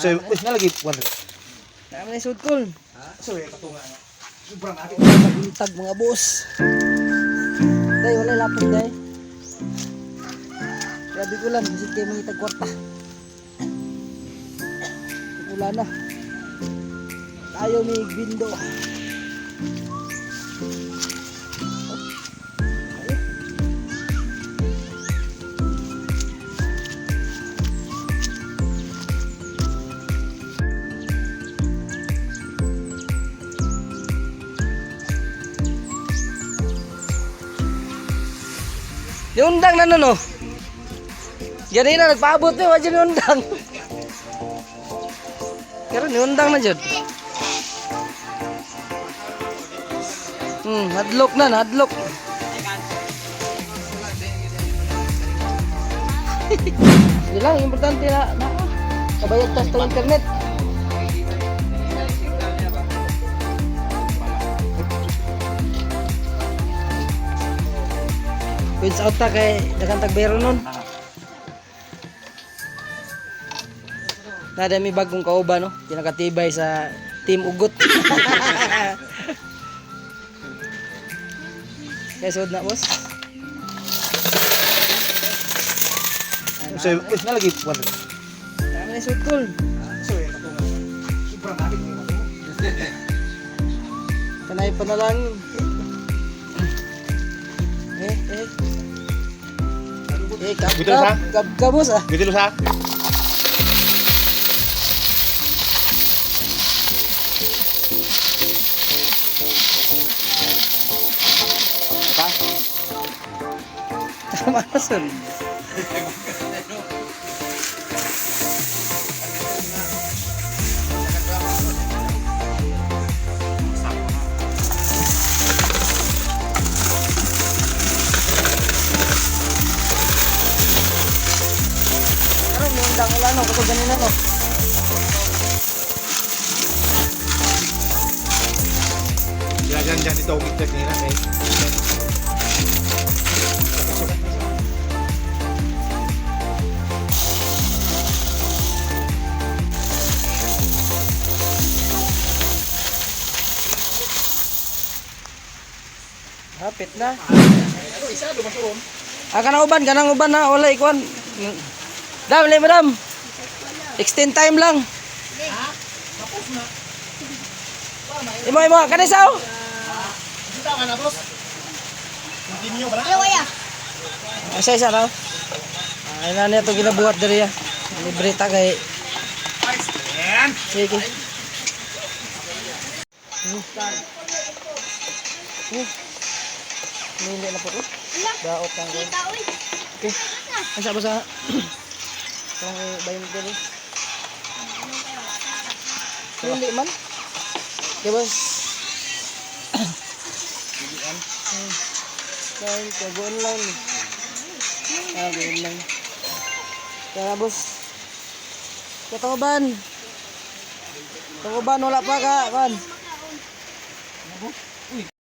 So, uy, nalagi one. Naman na sudkol. So, eh, katunga nga. Sobrang akin. Buntag, mga boss. Day, wala lapot, day. Grabe ko lang, kasi kayo mangitag kwarta. Wala na. Tayo may bindo. Niundang na nun, oh. Ganina, nagpaabot na, wadyan niundang. Pero niundang na dyan. Hadlok na, hadlok. Sige lang, importante na kabayad tas tong internet. Wins out ta kay daghang tagbayro nun. Nada may bagong kauban, no? Pinakatibay sa Team Ugot. Kaya sud na, boss. So, uy, nalagi one. Dami na sud kol. So, eh, katunga. Sobrang akin. Panay panalangin. Eh, eh. Eh, kab Dito sa? kab, kab, kab, boss ah. Dito sa? Apa? Tama na, sir. Pero may undang ulan, no? Kapag ganun na, no? Sila dyan dyan ito, check nila eh. Hapit na. Ano, isa, dumasuron. Ah, kanang uban, kanang uban na, wala ikuan. Dam, lay madam. Extend time lang. Tapos na. Imo, imo, kanay sao? Kita ka na, boss. Continue ba na? Isa isa raw. Ay na niya to ginabuhat diri ya. Libre ta kay. Yan. Sige. Nili na po ko. Daot na ko. Okay. Asa ba sa? Itong bayin diri. Nili man. Okay, boss. Kain ka, go online. Ah, go online. Kaya, boss. Katoban. Katoban, wala pa ka. Kan.